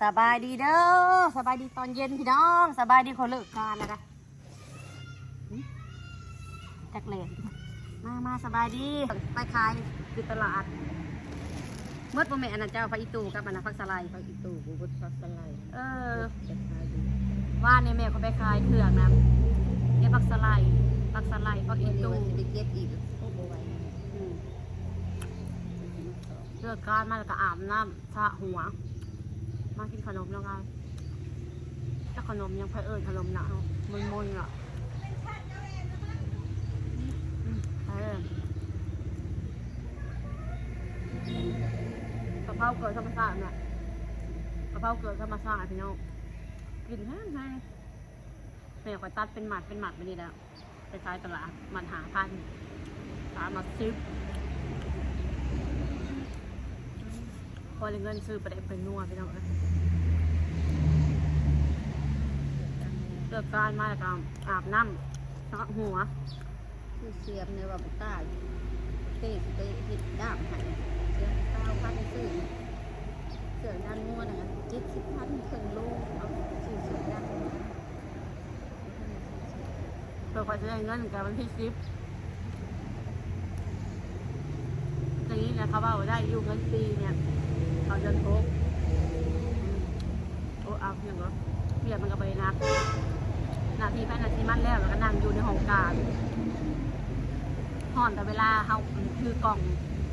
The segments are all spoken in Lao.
ສະບາຍດີເດີ ສະບາຍດີຕອນເຢັນພີ່ນ້ອງ ສະບາຍດີ ຂ້ອຍເລີກການແລ້ວນະ ຈັກແລ່ນ ມາ ມາ ສະບາຍດີ ໄປຂາຍຢູ່ຕະຫຼາດ ໝົດບໍ່ແມ່ ອັນນັ້ນເຈົ້າ ຜັກອີ່ຕູ່ກັບອັນນັ້ນ ຜັກສະໄລ ຜັກອີ່ຕູ່ບໍ່ໝົດ ຜັກສະໄລ ເອີ ວານນີ້ແມ່ຂ້ອຍໄປຂາຍເຄື່ອງນຳ ເກັບຜັກສະໄລ ຜັກສະໄລ ຜັກອີ່ຕູ່ ມື້ນີ້ວ່າຊິໄປເກັບອີກ ໂອ້ ບໍ່ໄຫວ ອືມ ເລີກການມາແລ້ວກໍອາບນ້ຳ ສະຫົວ ມາກິນຂະໜົມເນາະ ກັບຂະໜົມຫຍັງ ໃຜເອີ້ນຂະໜົມນະ ມົນໆ ອະ ອືມ ກະເພົາເກີດທຳມະຊາດນະ ກະເພົາເກີດທຳມະຊາດພີ່ນ້ອງ ກິນແຮງໆ ແມ່ຂ້ອຍຕັດເປັນມັດເປັນມັດແບບນີ້ແຫຼະ ໄປຂາຍຕະຫຼາດ ມັດຫ້າພັນ ສາມມັດສິບ ພໍໄດ້ເງິນຊື້ປາແດກແປ້ງນົວພີ່ນ້ອງເອີຍ ເລີກການມາແລ້ວກໍອາບນ້ຳ ສະຫົວ ຄືສຽມແນວວ່າບໍ່ຕາຍ ເຕະຊິໄປເຮັດດ້າມໃຫ້ ສຽມຊາວພັນຊື້ ເຊືອກດັນງົວນະ ເຈັດສິບພັນເຄິ່ງໂລ ເອົາຊື້ເຊືອກດັນ ເພື່ອຂ້ອຍຈະໄດ້ເງິນກັນວັນທີສິບ ຢ່າງນີ້ນະ ເຂົາເວົ້າໄດ້ຢູ່ເງິນປີນີ້ ເຂົ້າເດືອນຫົກ ໂອ້ ເອົາຫຍັງກໍ ວຽກມັນກໍບໍ່ໄດ້ໜັກ ໜ້າທີ່ໃຜໜ້າທີ່ມັນແລ້ວ ແລ້ວກໍນັ່ງຢູ່ໃນຫ້ອງການ ຮ້ອນແຕ່ເວລາເຮົາ ອືມ ຖືກ່ອງ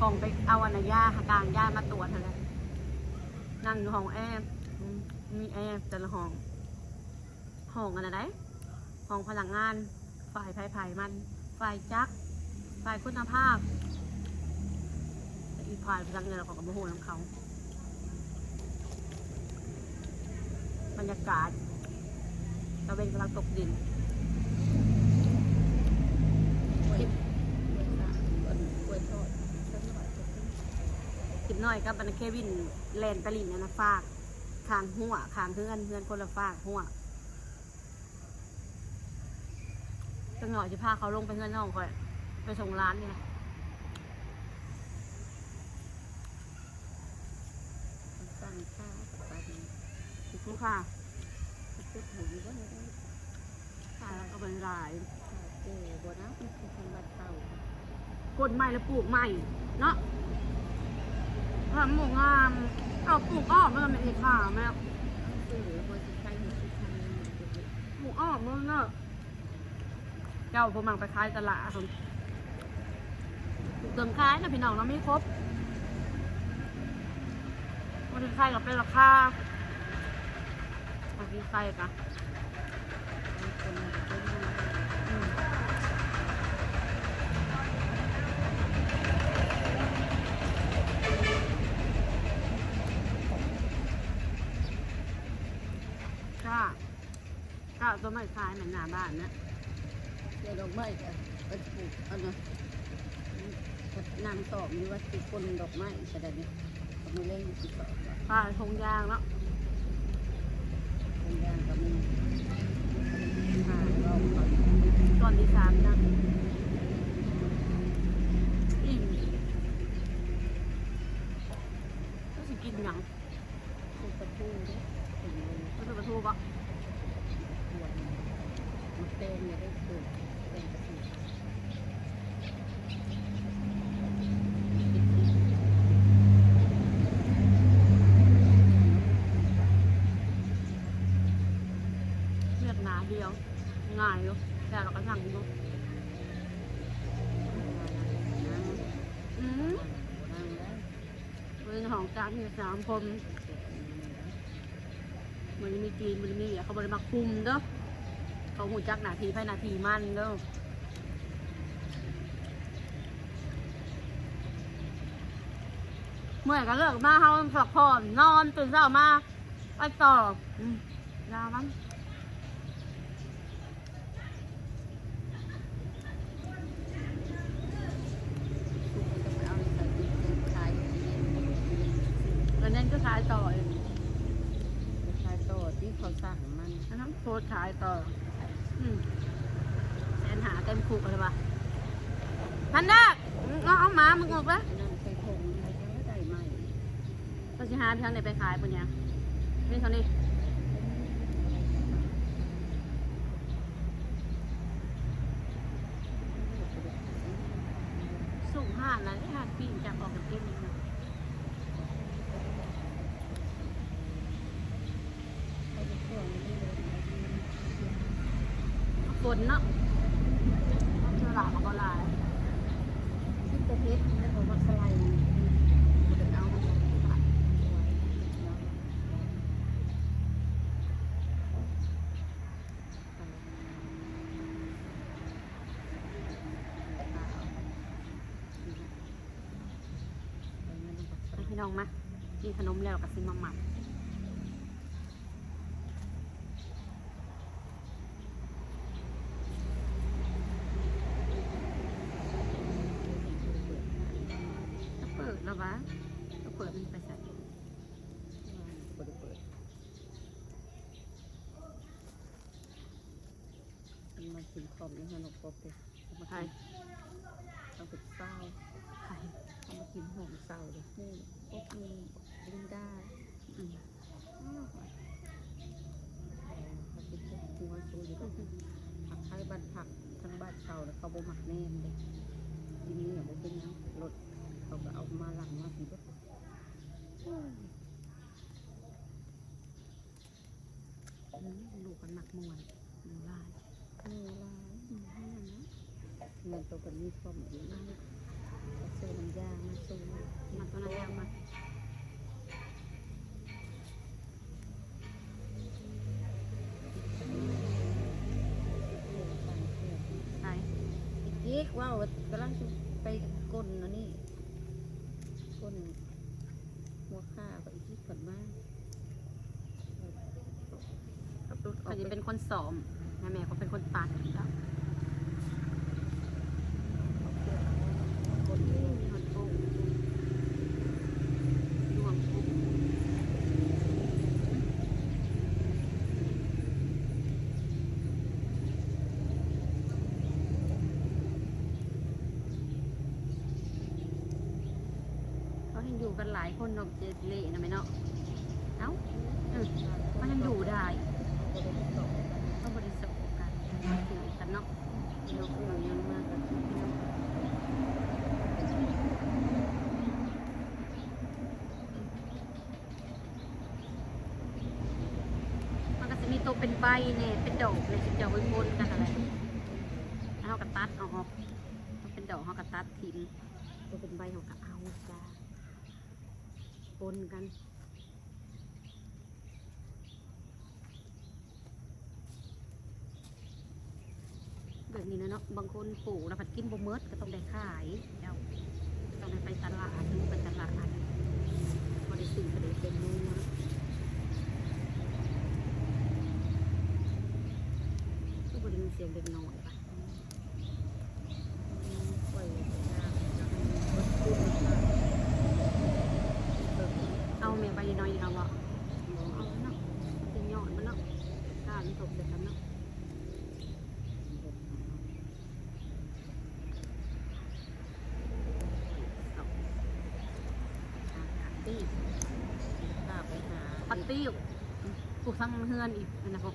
ກ່ອງໄປເອົາອັນນະ ຢາ ກາງຢາມາຕວດຫັ້ນແຫຼະ ນັ່ງຢູ່ຫ້ອງແອ ອືມ ມີແອແຕ່ລະຫ້ອງ ຫ້ອງອັນນັ້ນໃດ ຫ້ອງພະນັກງານ ຝ່າຍໃຜຝ່າຍມັນ ຝ່າຍຈັກ ຝ່າຍຄຸນນະພາບ ແຕ່ອີກຝ່າຍໄປທາງໃດແລ້ວ ຂ້ອຍກໍບໍ່ຮູ້ນຳເຂົາ ບັນຍາກາດ ຕາເວັນກຳລັງຕົກດິນ ກ້ວຍ ກ້ວຍທອດ ເດັກນ້ອຍກັບອັນເຄວິນແລ່ນໄປຫຼິ້ນອັນນະຟາກ ຂ້າງຮົ້ວ ຂ້າງເຮືອນ ເຮືອນຄົນລະຟາກຮົ້ວ ຈັກໜ້ອຍຊິພາເຂົາລົງໄປເຮືອນນ້ອງຂ້ອຍ ໄປສົ່ງຫຼານນີ້ນະ ສັ່ງຂ້າວກັບປາດີ ຊິກິນຂ້າວ ເກັບຫູຢູ່ບໍ່ໄດ້ ຂ້າວກໍບໍ່ຫຼາຍ ຂ້າວແກ່ບໍ່ນະ ມັນຄືທາງບ້ານເກົ່າ ກົນໃໝ່ແລ້ວປູກໃໝ່ເນາະ ຖ້າໝູ່ງາມ ເອົາປູກອອກ ມັນກໍແມ່ນອີກຂ້າວແມ່ ເອີ ບໍ່ຊິໃຊ້ ປູກອອກ ເບິ່ງເນາະ ເຈົ້າຜູ້ມັກໄປຂາຍຕະຫຼາດ ເຄື່ອງຂາຍນະພີ່ນ້ອງເນາະ ມີຄົບ ບໍ່ໄດ້ຂາຍກໍເປັນລາຄາ ບໍ່ໄດ້ຂາຍກະ ອືມ ຈ້າ ກະເອົາດອກໄມ້ຂາຍແມ່ນໜ້າບ້ານນະ ເອົາດອກໄມ້ກະໄປປູກອັນນະ ນັ່ງຕອມຢູ່ວ່າຊິຄົນດອກໄມ້ຊະໄດ໋ນີ້ ມື້ແລງຊິຕອມ ຂາຍຖົງຢາງເນາະ ຖົງຢາງກໍມີ ຕອນທີສາມນະ ອີ່ມ ເຮົາຊິກິນຫຍັງ? ປູກປາທູເດ້ ເອົາປູກປາທູບໍ່? ໝາກແຕງນີ້ໄດ້ປູກ ແຕງປາທູ ວຽກໜ້າດຽວ ງ່າຍຢູ່ ແລ້ວເຮົາກໍນັ່ງຢູ່ ອືມ ເພິ່ນຫ້ອງຈັກມີສາມຄົນ ບໍ່ໄດ້ມີຈີນ ບໍ່ໄດ້ມີຫຍັງ ເຂົາບໍ່ໄດ້ມັກຄຸມເດີ ເຂົາຮູ້ຈັກໜ້າທີ່ໃຜໜ້າທີ່ມັນເດີ ເມື່ອຍກໍເລີກມາ ເຮົາພັກຜ່ອນນອນ ຕື່ນເຊົ້າມາໄປຕໍ່ ອືມ ຍາມັນ ອັນນັ້ນກໍຂາຍຕໍ່ອີກ ຂາຍຕໍ່ທີ່ເຂົາສັ່ງມັນ ອັນນັ້ນໂພດຂາຍຕໍ່ ອືມ ແສນຫ້າເຕັມຄຸກເລີຍວ່າ ພັນດາ ອືມ ເອົາ ເອົາໝາມຶງອອກເລີຍ ອັນນັ້ນໃສ່ຖົງ ໃສ່ໄດ້ໃໝ່ ກໍຊິຫາທາງໃດໄປຂາຍ ເພິ່ນຫຍັງ ເທົ່ານີ້ ສົ່ງຮ້ານນັ້ນ ຮ້ານປີ້ງ ຈັກອອກກັນເຕັມເລີຍ. ຝົນເນາະ ເທື່ອຫຼາຍກໍບໍ່ຫຼາຍ ຊິດແຕ່ເຜັດ ແລ້ວກໍມັກສະໄລ ບໍ່ໄດ້ເອົາມາໃສ່. ມາ ພີ່ນ້ອງມາ ກິນຂະໜົມແລ້ວກໍຊິມາໝັກ. ເປີດແລ້ວຫວາ? ເປີດ ມັນໄປໃສ? ບໍ່ໄດ້ເປີດ. ມັນມາກິນຂອງຢູ່ເຮືອນນ້ອງກົບເດ້. ໃຜ? ເຮົາເປັນສາວ ໃຜ? ເຮົາມາກິນຫ້ອງເຊົ່າເດ້. ນີ້ ກົບ ນີ້ ລິນດາ. ອືມ ເຮົາກິນຫົວຊູຢູ່ດອກ. ຜັກໄທບ້ານພັກ ທາງບ້ານເຊົ່າ ເຂົາບໍ່ມັກແນມເດ້. ກິນນີ້ບໍ່ເປັນຫຍັງ ລົດເຂົາກໍເອົາມາຫຼັງມາກິນເບິດ. ອືມ ລູກມັນມັກມ່ວນ ໝູຫຼາຍ ໝູຫຼາຍ. ອືມ ນັ້ນນະ ເຮືອນໂຕກໍມີຄວາມອີກ ໃສ່ນ້ຳຢາມາສູ່ ມັນຕົວນັ້ນແລ້ວມາ ໃສ່ ອີກ ເວົ້າ ກຳລັງຊິໄປກົ້ນອັນນີ້ ກົ້ນຫົວຂ້າ ອີກ ເພິ່ນມາ ເພິ່ນຊິເປັນຄົນສ້ອມ ແມ່ກໍເປັນຄົນຕັດ. ເຮົາເຫັນຢູ່ກັນຫຼາຍຄົນເນາະ ເຈເລນະແມ່ເນາະ. ເອົ້າ ເອີ ມັນຍັງຢູ່ໄດ້ ເຂົາບໍ່ໄດ້ຊອກກັນ ເຂົາບໍ່ໄດ້ຊອກກັນ ເຂົາຢູ່ກັນເນາະ. ມັນກໍຊິມີໂຕເປັນໃບແດ່ ເປັນດອກແດ່ ເຂົາເຈົ້າໄວ້ປົນກັນຫັ້ນແຫຼະ. ແລ້ວເຮົາກໍຕັດເອົາອອກ ມັນເປັນດອກ ເຮົາກໍຕັດຖິ້ມ ໂຕເປັນໃບເຮົາກໍເອົາ ປະປົນກັນ. ແບບນີ້ນະເນາະ ບາງຄົນປູກແລ້ວພັດກິນບໍ່ໝົດ ກໍຕ້ອງໄດ້ຂາຍເຈົ້າ ຕ້ອງໄດ້ໄປຕະຫຼາດ ໄປຕະຫຼາດ ບໍ່ໄດ້ຊື້ກໍໄດ້ເປັນໜູ. ຄືບໍ່ໄດ້ຍິນສຽງເດັກນ້ອຍປະ? ເອົາແມ່ໃບນ້ອຍນີ້ເອົາບໍ່? ເອົາເນາະ ມັນຊິຍອດມັນເນາະ ກ້ານມັນຕົກໃສ່ກັນເນາະ. ຜັກຕິ້ວ ຜັກຕິ້ວ ປູກທາງເຮືອນອີກ ອັນນັ້ນກໍ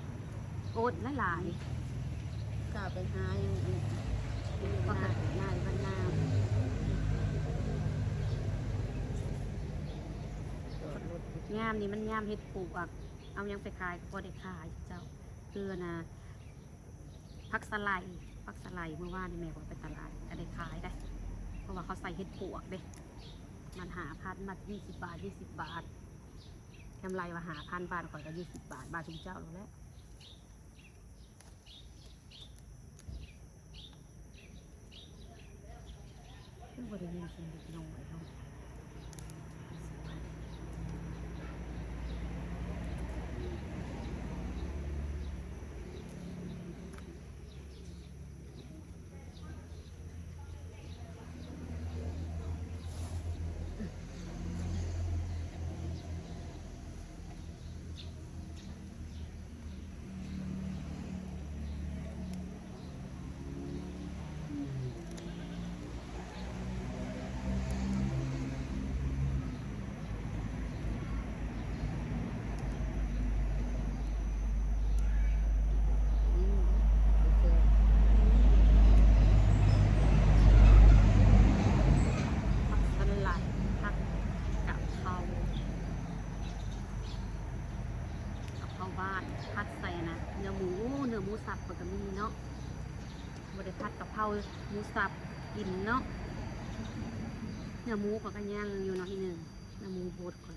ໂອດຫຼາຍໆ ກະໄປຫາຫຍັງ ນາ ນາ ນາ ຍາມນີ້ມັນຍາມເຮັດປວກ ເອົາຫຍັງໄປຂາຍກໍພໍໄດ້ຂາຍເຈົ້າ. ຄືອັນນ່າ ຜັກສະໄລ ຜັກສະໄລ ມື້ວານນີ້ແມ່ຂ້ອຍໄປຕະຫຼາດກໍໄດ້ຂາຍໄດ໋ ເພາະວ່າເຂົາໃສ່ເຫັດປວກເດ້ ມັດຫ້າພັນ ມັດຊາວບາດ ຊາວບາດ ກຳໄລວ່າຫ້າພັນ ບາດຂ້ອຍກໍຊາວບາດ ບາດຊຸມເຈົ້າໂລດແຫຼະ. ຄືບໍ່ໄດ້ຍິນສຽງເດັກນ້ອຍເນາະ. ປາດ ຜັດໃສ່ນະ ເນື້ອໝູ ເນື້ອໝູສັບເພິ່ນກໍມີເນາະ ບໍ່ໄດ້ຜັດກະເພົາໝູສັບກິນເນາະ ເນື້ອໝູເພິ່ນກໍຍັງຢູ່ເນາະ ອີກໜຶ່ງ ເນື້ອໝູບົດກ່ອນ.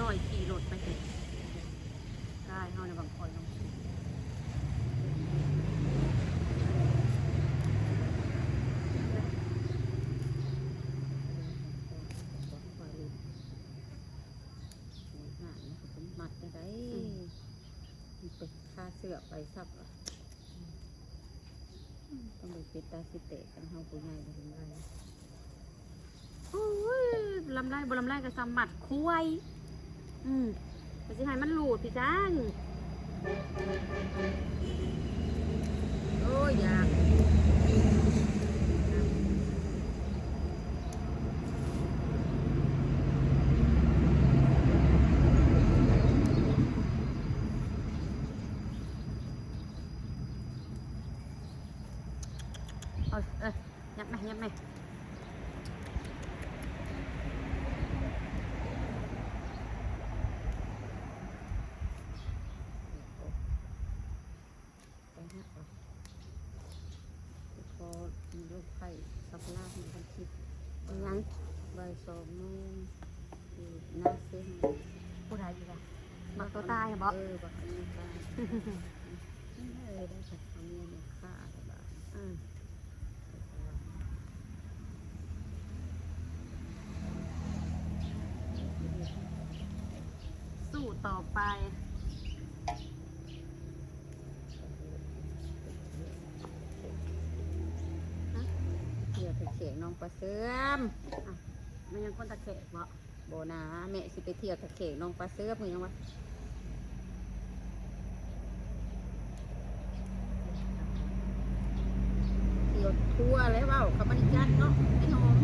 ນ້ອຍຂີ່ລົດໄປເຫັນ ກາຍເຮົາໃນບາງຄົນເນາະ ມັດໄດ້ ອືມ ໄປຄາເສື້ອໄປຊັບ ອືມ ຕ້ອງໄດ້ເປັນຕາຊິແຕກ ຄັນເຮົາຜູ້ໃຫຍ່ບໍ່ເຫັນໄດ້. ໂອ້ຍ ລຳໄລບໍ່ລຳໄລກໍສ່ຳມັດຄວາຍ ອືມ ກໍຊິໃຫ້ມັນຫຼູດພີ່ຊ່າງ ໂອ້ຍ ຢາກ. ເອົາ ເອີ ຍັບມາ ຍັບມາ. ໄປຮະ ຂໍລູກໄຂ້ສັບປະລາດໃຫ້ເພິ່ນກິນ. ເປັນຫຍັງ? ບ່າຍສອງໂມງ ຢູ່ໜ້າເຊໂນ. ຜູ້ໃດອີກລະ? ບັກໂຕຕາຍຫັ້ນບໍ? ເອີ ບັກໂຕຕາຍ. ເອີ ໄດ້ສັກເອົາເມຍມາຂ້າແລ້ວບາດ. ອືມ. ສູ້ຕໍ່ໄປ. ຮະ? ທ່ຽວທ່າແຂກໜອງປາເຊື່ອມ. ອ້າວ ແມ່ນຫຍັງຄົນທ່າແຂກບໍ? ບໍ່ນາ ແມ່ຊິໄປທ່ຽວທ່າແຂກໜອງປາເຊື່ອມຄືຫຍັງວະ? ທ່ຽວທົ່ວແລ້ວເວົ້າກັບອາລິຈັນເນາະ ໄອ້ຫອມ.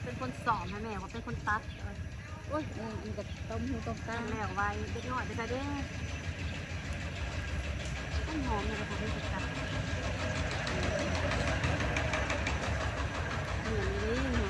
ເປັນຄົນສອນໃຫ້ແມ່ ວ່າເປັນຄົນຕັດ. ໂອ້ຍ ເອີ ມັນກໍຕົ້ມຫູຕົ້ມຕາ ແລ້ວໄວ ເດັກນ້ອຍໄປໃສເດ້? ຕົ້ນຫອມນີ້ກໍບໍ່ໄດ້ຈັກ ເໝືອນນີ້ເນາ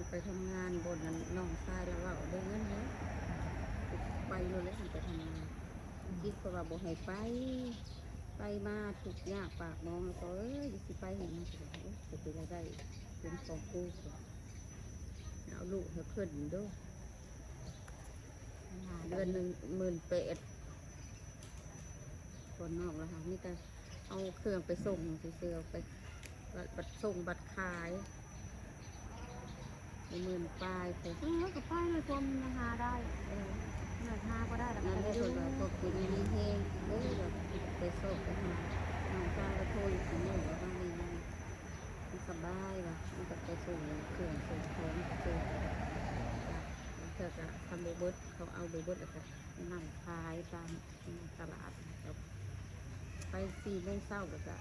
ະ. ໄປທຳງານ ບ່ອນນັ້ນນ້ອງຊາຍລາວເວົ້າ ໄດ້ເງິນເດ້ ໄປໂລດແຫຼະ ຄັນໄປທຳງານ. ຈິດເພິ່ນວ່າບໍ່ໃຫ້ໄປ ໄປມາທຸກຍາກປາກໝອງ ແລ້ວກໍເອີຍ ຊິໄປເຮັດຫຍັງ ເປັນລາຍໄດ້ເປັນຂອງກູ ເອົາລູກໃຫ້ເພິ່ນເດີ້. ເດືອນໜຶ່ງໝື່ນແປດ ຄົນນອກລະຫາ ມີແຕ່ເອົາເຄື່ອງໄປສົ່ງຊື່ໆ ເອົາໄປ ບັດ ບັດສົ່ງບັດຂາຍ ໝື່ນປາຍພຸ້ນ. ເອີ ກໍໄປເລີຍ ພວກມັນຫາໄດ້ ເອີ ມັນຫາບໍ່ໄດ້ລະ ມັນກໍເລີຍ ເພິ່ນວ່າພວກເພິ່ນມີແຮງເດີ ແບບໄປຊອກໄປຫາ ນ້ອງຊາຍກໍໂທຢູ່ຊຸມື້ວ່າ ວ່ານີ້ມັນ ມັນສະບາຍວ່າ ມັນກໍໄປສົ່ງເຄື່ອງສົ່ງຂອງ ໄປສົ່ງ ລາງເທື່ອກໍທຳບໍ່ເບິດ ເຂົາເອົາບໍ່ເບິດ ແລ້ວກໍນັ່ງຂາຍຕາມ ຕະຫຼາດ ໄປສີ່ໂມງເຊົ້າ ແລ້ວກະ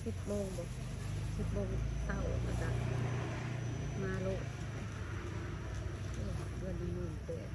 ສິບໂມງບໍ ສິບໂມງເຊົ້າ ແລ້ວກະມາໂລດ. ໂອ້ຍ ເດືອນໜຶ່ງໝື່ນແປດ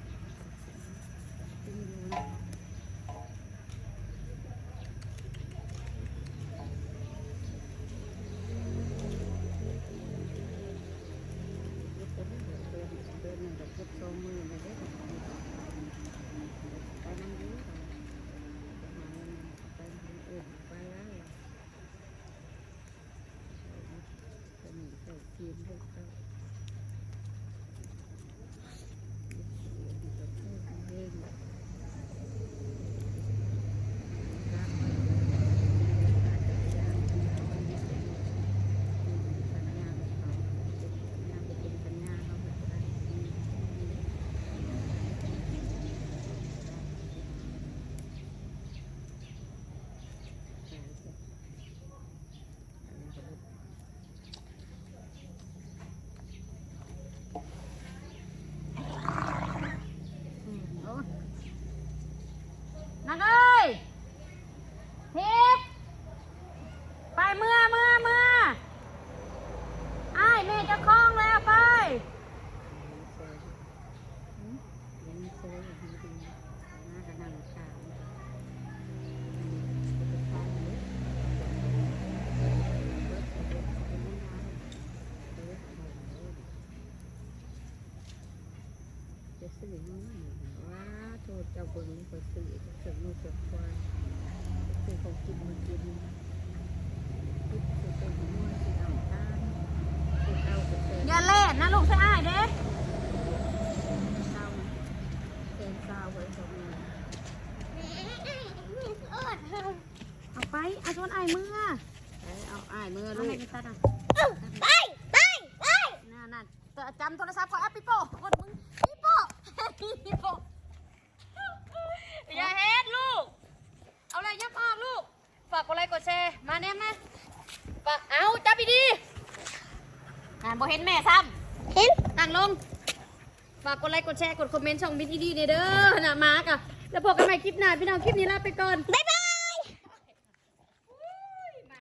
ນາງເອີຍ ເຮັດ ໄປເມືອ ເມືອ ເມືອ ອ້າຍແມ່ເຈົ້າຂອງແລ້ວ ໄປ. ຈະຊື້ຫຍັງ ວ້າໂທດ ເຈົ້າເບິ່ງຂ້ອຍຊື້ເຄື່ອງງົວເຄື່ອງຄວາຍ ຊື້ຂອງກິນມາກິນ ຊື້ເຄື່ອງນົວ ຊື້ນ້ຳຕານ ຊື້ເຕົ້າກາແຟ. ຢ່າແລ່ນນະລູກ ໃສ່ອ້າຍເດ້. ເອົາໄປ ເອົາຊວນອ້າຍເມືອ ໄປ ເອົາອ້າຍເມືອລູກ ເອົາໃຫ້ໄປຕັດ ໄປ ໄປ ໄປ ນັ້ນ ນັ້ນ. ຈຳໂທລະສັບຂ້ອຍ ອະ ປີໂປ້ ຄົນມຶງ ປີໂປ້ ປີໂປ້ ຢ່າເຮັດລູກ ເອົາເລີຍ ຍັບອອກລູກ ຝາກກົດໄລກົດແຊ ມາແນມມາ ຝາກ ເອົາ ຈັບດີໆ ນັ້ນ ບໍ່ເຫັນແມ່ຊ້ຳ ເຫັນ ຕັ້ງລົງ ຝາກກົດໄລກົດແຊ ກົດຄອມເມັນຊ່ອງບິນອີດີແດ່ເດີ ນະ ໝາກະ ແລ້ວພົບກັນໃໝ່ຄລິບໜ້າ ພີ່ນ້ອງ ຄລິບນີ້ລາໄປກ່ອນ ບາຍບາຍ.